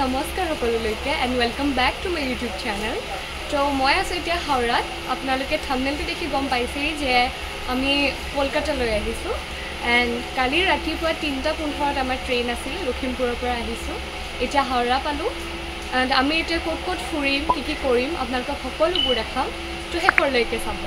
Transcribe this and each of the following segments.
নমস্কাৰ সকলোলৈকে and welcome back to my YouTube channel. তো মই আছোঁ এতিয়া হাওৰাত। আপোনালোকে থাম্বনেইলটো দেখি গম পাইছেই যে আমি কলকাতালৈ আহিছোঁ। এণ্ড কালি ৰাতিপুৱা 3:15 আমাৰ ট্ৰেইন আছিল, লখিমপুৰৰ পৰা আহিছোঁ, এতিয়া হাওৰা পালোঁ। এণ্ড আমি এতিয়া ক'ত ক'ত ফুৰিম, কি কি কৰিম আপোনালোকক সকলোবোৰ দেখাম, তো শেষৰলৈকে চাব।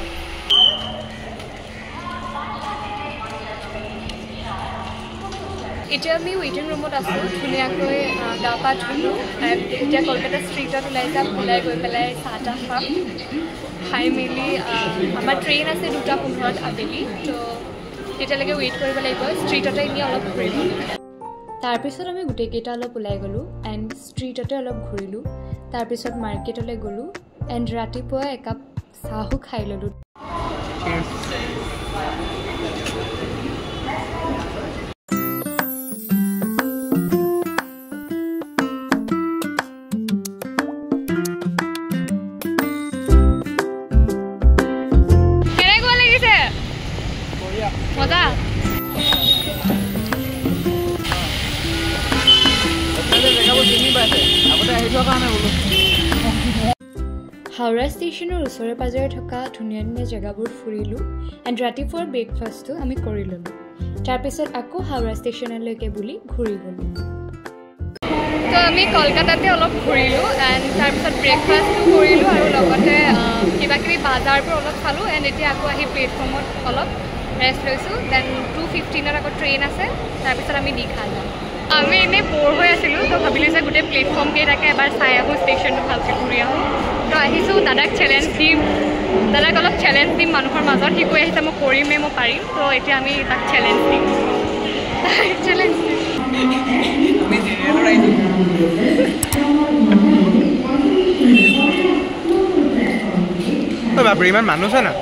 এতিয়া আমি ৱেইটিং ৰুমত আছোঁ, ধুনীয়াকৈ গা পা ধুলোঁ। এণ্ড এতিয়া কলকাতা ষ্ট্ৰীটত ওলাই যাম, ওলাই গৈ পেলাই চাহ তাহ খাম, খাই মেলি আমাৰ ট্ৰেইন আছে 2:15 আবেলি, তো তেতিয়ালৈকে ৱেইট কৰিব লাগিব। ষ্ট্ৰীটতে এনেই অলপ ঘূৰিম। তাৰপিছত আমি গোটেইকেইটা অলপ ওলাই গ'লোঁ এণ্ড ষ্ট্ৰীটতে অলপ ঘূৰিলোঁ, তাৰপিছত মাৰ্কেটলৈ গ'লোঁ এণ্ড ৰাতিপুৱা একাপ চাহো খাই ল'লোঁ। মজা। হাওৰা ষ্টেচনৰ ওচৰে পাজৰে থকা ধুনীয়া ধুনীয়া জেগাবোৰ ফুৰিলোঁ এণ্ড ৰাতিপুৱাৰ ব্ৰেকফাষ্টটো আমি কৰি ল'লোঁ। তাৰপিছত আকৌ হাওৰা ষ্টেচনলৈকে বুলি ঘূৰি গ'লোঁ। তো আমি কলকাতাতে অলপ ঘূৰিলোঁ এণ্ড তাৰপিছত ব্ৰেকফাষ্টটো কৰিলোঁ আৰু লগতে কিবা কিবি বাজাৰবোৰ অলপ চালোঁ। এণ্ড এতিয়া আকৌ আহি প্লেটফৰ্মত অলপ ৰেষ্ট লৈছোঁ। Then 2:15 আকৌ ট্ৰেইন আছে, তাৰপিছত আমি দীঘা যাম। আমি এনেই ব'ৰ হৈ আছিলোঁ, তো ভাবিলোঁ যে গোটেই প্লেটফৰ্মকেইটাকে এবাৰ চাই আহোঁ, ষ্টেচনটো ভালকৈ ঘূৰি আহোঁ। তো আহিছোঁ, দাদাক চেলেঞ্জ দিম, দাদাক অলপ চেলেঞ্জ দিম মানুহৰ মাজত। সি কৈ আহিছে মই কৰিমেই, মই পাৰিম। তো এতিয়া আমি তাক চেলেঞ্জ দিম, চেলেঞ্জ দিম। বাপৰে, ইমান মানুহ আছে না।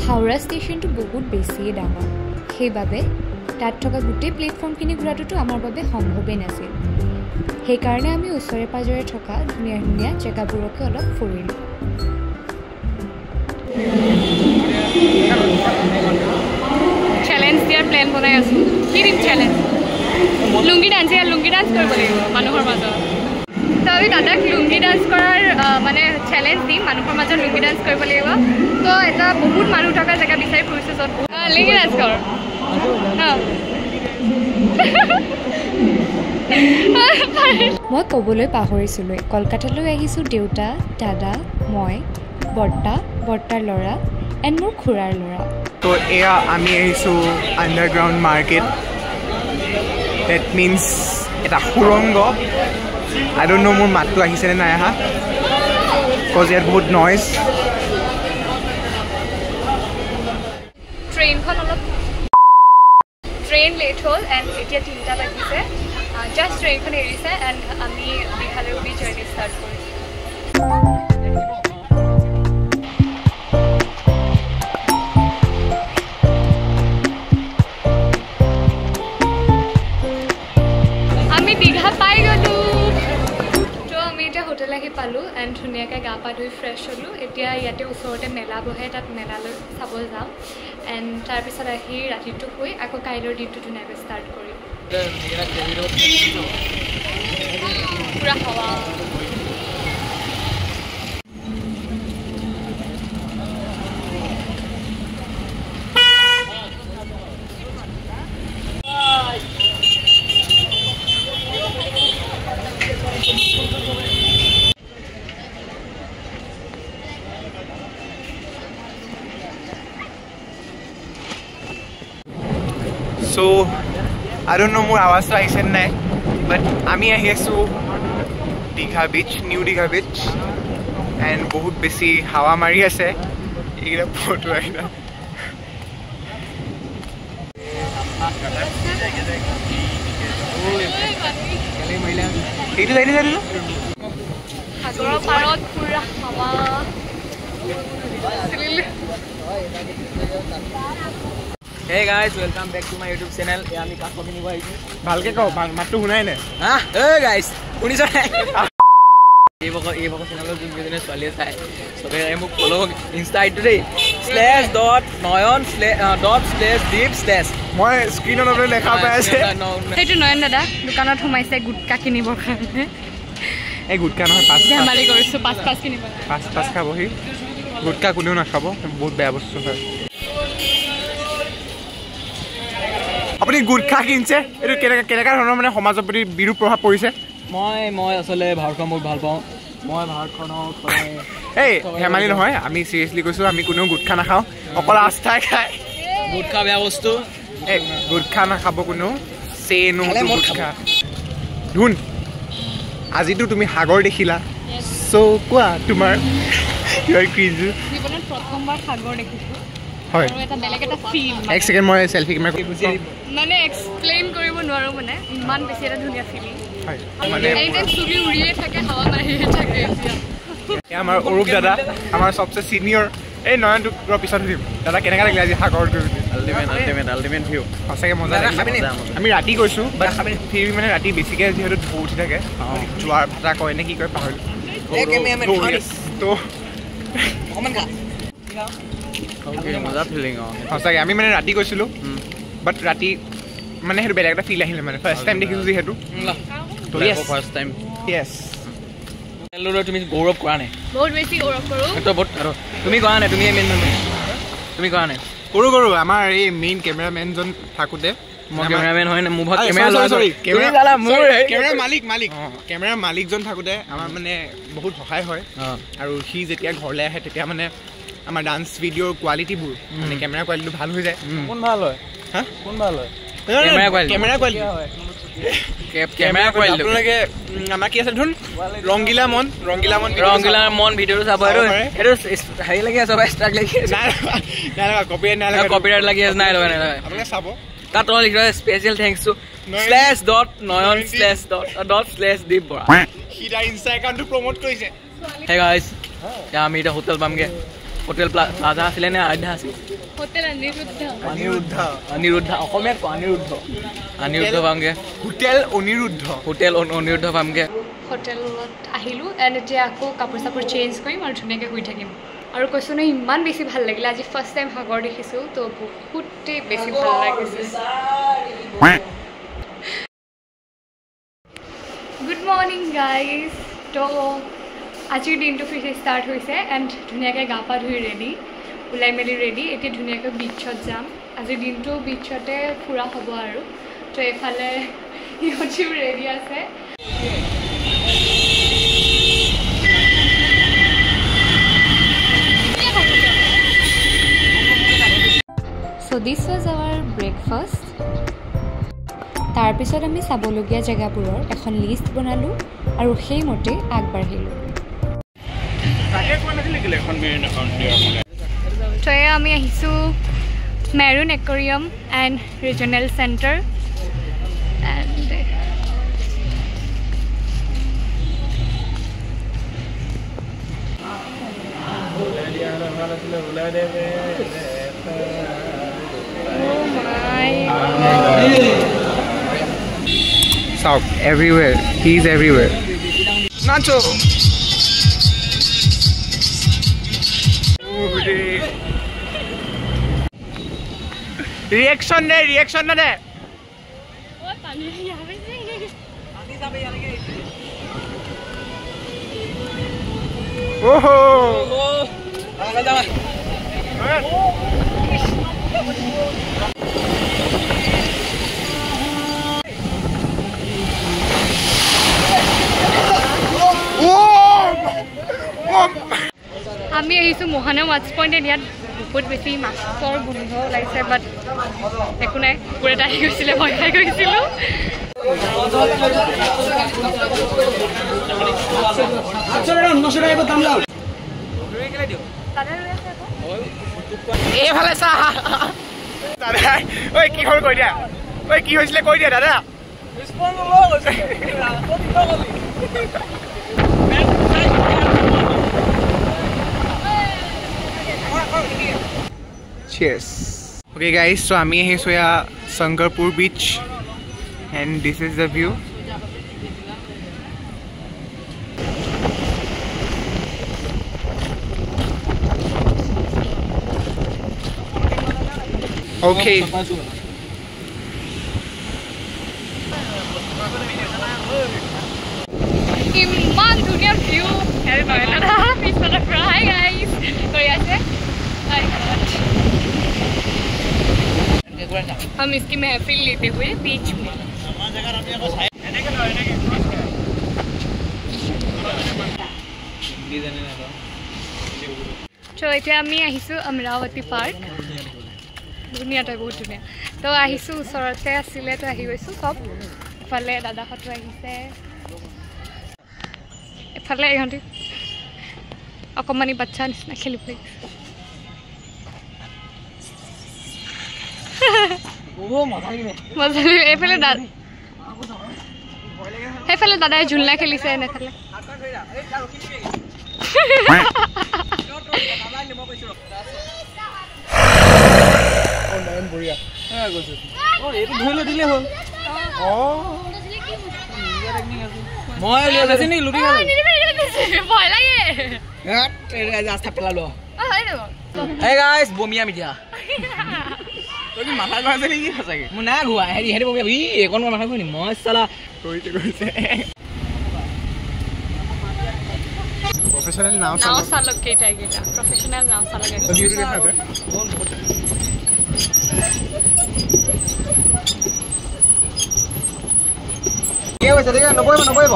হাওৰা ষ্টেচনটো বহুত বেছিয়ে ডাঙৰ, সেইবাবে তাত থকা গোটেই প্লেটফৰ্মখিনি ঘূৰাটোতো আমাৰ বাবে সম্ভৱেই নাছিল। সেইকাৰণে আমি ওচৰে পাঁজৰে থকা ধুনীয়া ধুনীয়া জেগাবোৰকে অলপ ফুৰিলোঁ। চেলেঞ্জ দিয়াৰ প্লেন বনাই আছোঁ। কি দিম চেলেঞ্জ? লুংগি ডান্স, ইয়াৰ লুংগি ডান্স কৰিব লাগিব মানুহৰ মাজত। তো আমি দাদাক লুংগি ডান্স কৰাৰ মানে চেলেঞ্জ দিম, মানুহৰ মাজত লুংগি ডান্স কৰিব লাগিব। তো এটা বহুত মানুহ থকা জেগা বিচাৰি ফুৰিছোঁ য'ত লুংগি ডান্স কৰ। মই ক'বলৈ পাহৰিছিলোঁ, কলকাতালৈ আহিছোঁ দেউতা, দাদা, মই, বৰ্তা, বৰ্তাৰ ল'ৰা এণ্ড মোৰ খুৰাৰ ল'ৰা। তো এয়া আমি আহিছোঁ আণ্ডাৰগ্ৰাউণ্ড মাৰ্কেট, that means এটা সুৰংগ। আই don't ন' মোৰ মাতটো আহিছেনে নাই অহা, কজ ইয়াত বহুত নইজ। ট্ৰেইনখন অলপ ট্ৰেইন লেট হ'ল এণ্ড এতিয়া 3টা বাজিছে, জাষ্ট ট্ৰেইনখন এৰিছে এণ্ড আমি দীঘালৈ বুলি জাৰ্ণি ষ্টাৰ্ট কৰিছোঁ। আমি দীঘা পাই গ'লোঁ। তো আমি এতিয়া হোটেল আহি পালোঁ এণ্ড ধুনীয়াকৈ গা পা ধুই ফ্ৰেছ হ'লোঁ। এতিয়া ইয়াতে ওচৰতে মেলা বহে, তাত মেলালৈ চাব যাম এণ্ড তাৰপিছত আহি ৰাতিটো শুই আকৌ কাইলৈৰ দিনটো ধুনীয়াকৈ ষ্টাৰ্ট কৰিম। পূৰা হাৱা। So, I don't know মোৰ আৱাজটো আহিছে নাই, বাট আমি আহি আছোঁ Digha beach, new Digha beach. And বহুত বেছি হাৱা মাৰি আছে, এইকেইটা ফটো আহিলে। এইটো যাই যাই সাগৰৰ পাৰত পুৰা হাৱা। Hey guys, welcome back to my YouTube channel. আমি কাষ কিনিব আহিছোঁ। ভালকে কওঁ, মাতটো শুনাই নাই। হা, hey guys, শুনিছা নাই? এই ভাগৰ চেনেলত যোনকেইজনী ছোৱালীয়ে চাই চবে মোক ফ'ল' ইনষ্টা আইডিটো দেই /.নয়ন ./deep/। মই স্ক্ৰীণত আপোনালোকে দেখা পাই আছে। সেইটো নয়ন দাদা দোকানত সোমাইছে গুটকা কিনিবৰ কাৰণে। এই গুটকা নহয়, পাঁচ ধেমালি কৰিছোঁ, পাঁচ পাঁচ কিনিব, পাঁচ পাঁচ খাবহি। গুটকা কোনেও নাখাব, বহুত বেয়া বস্তু হয়। আপুনি গুটখা কিনিছে, এইটো কেনেকুৱা ধৰণৰ মানে সমাজৰ প্ৰতি বিৰূপ প্ৰভাৱ পৰিছে? মই আচলতে ভাৰতখন বহুত ভাল পাওঁ। মই ভাৰতখনক এই ধেমালি নহয়, আমি চিৰিয়াছলি কৈছোঁ, আমি কোনেও গুটখা নাখাওঁ, অকল আস্থাই খায়। গুটখা বেয়া বস্তু। এই গুটখা নাখাব কোনেও, চে নো গুটখা। ধুন, আজিতো তুমি সাগৰ দেখিলা, চ' কোৱা তোমাৰ জীৱনত প্ৰথমবাৰ সাগৰ দেখিছোঁ। হয়, এটা বেলেগ এটা ফিল। এক ছেকেণ্ড, মই চেলফি কেমেৰা মানে এক্সপ্লেইন কৰিব নোৱাৰোঁ, মানে ইমান বেছি এটা ধুনীয়া ফিলিং। হয়, মানে এনিটাইম চুলি উৰিয়ে থাকে, হাৱা মাৰিয়ে থাকে। এতিয়া আমাৰ অৰূপ দাদা, আমাৰ চবচে চিনিয়ৰ। এই নয়নটোক ৰ পিছত সুধিম, দাদা কেনেকুৱা লাগিলে আজি সাগৰত গৈ? আল্টিমেট আল্টিমেট ভিউ, সঁচাকৈ মজা লাগিলে। আমি ৰাতি গৈছোঁ, বাট ফিৰ মানে ৰাতি বেছিকৈ যিহেতু ঢৌ উঠি থাকে, জোৱাৰ ভাটা কয় নে কি কয় পাহৰিলোঁ। তো সঁচাকৈ আমি মানে ৰাতি গৈছিলোঁ, বাট ৰাতি মানে সেইটো বেলেগ এটা ফিল আহিলে, মানে ফাৰ্ষ্ট টাইম দেখিছোঁ যিহেতু। First time. য়েছ। তুমি গৌৰৱ কৰা নাই? বহুত বেছি গৌৰৱ কৰোঁ। তুমি কৰা নাই, তুমি মেইন মানুহ, তুমি কৰা নাই? কৰোঁ কৰোঁ। আমাৰ এই মেইন কেমেৰামেনজন থাকোঁতে, মই কেমেৰামেন হয় নে? মোৰ ভাগ কেমেৰা, চৰি, কেমেৰা মালিক, মালিক কেমেৰা মালিকজন থাকোঁতে আমাৰ মানে বহুত সহায় হয়। আৰু সি যেতিয়া ঘৰলৈ আহে তেতিয়া মানে আমাৰ ডান্স ভিডিঅ'ৰ কোৱালিটিবোৰ, মানে কেমেৰা কোৱালিটিটো ভাল হৈ যায়। কোন ভাল হয়? হা, কোন ভাল হয়? Camera quality, camera quality. আপোনালোকে আমাৰ কি আছে ধুন, ৰংগিলা মন, ৰংগিলা মন, ৰংগিলা মন ভিডিঅ'টো চাব। এইটো হেৰি লাগি আছে, ষ্ট্ৰাইক লাগি আছে। নাই নাই, কপিৰাইট নাই লগা, কপিৰাইট লাগি আছে, নাই লগা, নাই লগা। আপোনালোকে চাব, তাত তলত লিখি থোৱা special thanks to /.Nayan /./deep Bora. সি তাৰ ইনষ্টা একাউণ্টটো প্ৰমোট কৰিছে। হে গাইজ, এতিয়া আমি এতিয়া হোটেল পামগৈ। হোটেল প্লাজা আছিলে নে আধ্যা আছিল? হোটেল অনিৰুদ্ধ। অনিৰুদ্ধ, অনিৰুদ্ধ অসমীয়াত কওঁ, অনিৰুদ্ধ। অনিৰুদ্ধ পামগৈ। হোটেল অনিৰুদ্ধ, হোটেল অনিৰুদ্ধ পামগৈ। হোটেলত আহিলোঁ এণ্ড এতিয়া আকৌ কাপোৰ চাপোৰ চেঞ্জ কৰিম আৰু ধুনীয়াকৈ শুই থাকিম। আৰু কৈছোঁ নহয়, ইমান বেছি ভাল লাগিলে আজি, ফাৰ্ষ্ট টাইম সাগৰ দেখিছোঁ, তো বহুতেই বেছি ভাল লাগিছে। Good morning guys. তো আজিৰ দিনটো ফ্ৰী ষ্টাৰ্ট হৈছে এণ্ড ধুনীয়াকৈ গা পা ধুই ৰেডি, ওলাই মেলি ৰেডি। এতিয়া ধুনীয়াকৈ বিচত যাম। আজিৰ দিনটো বিচতে ফুৰা হ'ব আৰু। তো এইফালে ইহঁতিও ৰেডি আছে। So this was our breakfast. তাৰপিছত আমি চাবলগীয়া জেগাবোৰৰ এখন লিষ্ট বনালোঁ আৰু সেইমতে আগবাঢ়িলোঁ। তো এয়া আমি আহিছোঁ marine aquarium and regional centre. And চাওক, everywhere, he is everywhere. নাচো। ৰিয়েকশ্যন দে, ৰিয়েকশ্যন দে। ওহো, আমি আহিছোঁ মোহানা ৱাটছ পইণ্ট। ইয়াত বহুত বেছি মাছৰ গোন্ধ ওলাইছে, বাট একো নাই, কুকুৰ এটা আহি গৈছিলে, ভয় খাই গৈছিলোঁ। এইফালে চা দাদা, ঐ কি হ'ল কৈ দিয়া, ঐ কি হৈছিলে কৈ দিয়া দাদা। Cheers. Okay guys, so আমি আহিছোঁ এয়া Shankarpur beach and this is the view. Okay. ইমান ধুনীয়া ভিউ। পিছফালৰ পৰা হাই গাইজ কৰি আছে। हम इसकी महफिल लेते हुए बीच में। তো এতিয়া আমি আহিছোঁ অমৰাৱতী পাৰ্ক। ধুনীয়া তই, বহুত ধুনীয়া। তো আহিছোঁ, ওচৰতে আছিলে তো আহি গৈছোঁ। চব এফালে দাদাহঁতো আহিছে, এফালে ইহঁতি অকণমানি বাচ্চা নিচিনা খেলিবলৈ এইফালে। সেইফালে দাদাই ঝুলনা খেলিছে এনেফালে। বমিয়াম এতিয়া। তই কি মাথা ঘূৰাইছে নেকি সঁচাকে? মোৰ নাই ঘূৰা, হেৰি হেৰি বমিয়াম। ই এইকণ মাথা ঘূৰি মই চালা কৰিছে কৰিছে। প্ৰফেচনেল নাও নাও চালক কেইটা, এইকেইটা প্ৰফেচনেল নাও চালক। নকৰিব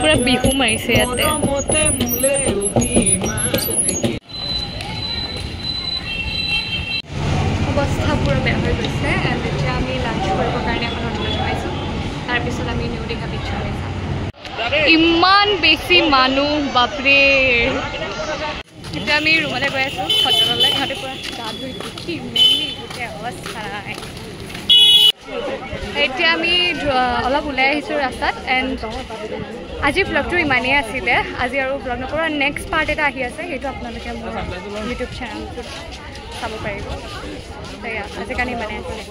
পুৰা বিহু মাৰিছে ইয়াতে। অৱস্থা পুৰা বেয়া হৈ গৈছে। এণ্ড এতিয়া আমি লাঞ্চ কৰিবৰ কাৰণে এখন হোটেলত সোমাইছোঁ। তাৰপিছত আমি নিউ দীঘা বিচলৈ যাম। ইমান বেছি মানুহ, বাপৰে। এতিয়া আমি ৰুমলৈ গৈ আছোঁ হোটেললৈ। সিহঁতে পূৰা গা ধুই উঠি মেলি গোটেই অৱস্থা নাই। এতিয়া আমি অলপ ওলাই আহিছোঁ ৰাস্তাত। এণ্ড আজিৰ ব্লগটো ইমানেই আছিলে। আজি আৰু ব্লগ নকৰোঁ, নেক্সট পাৰ্ট এটা আহি আছে, সেইটো আপোনালোকে মোৰ ইউটিউব চেনেলটোত চাব পাৰিব। আজিৰ কাৰণে ইমানেই আছিলে।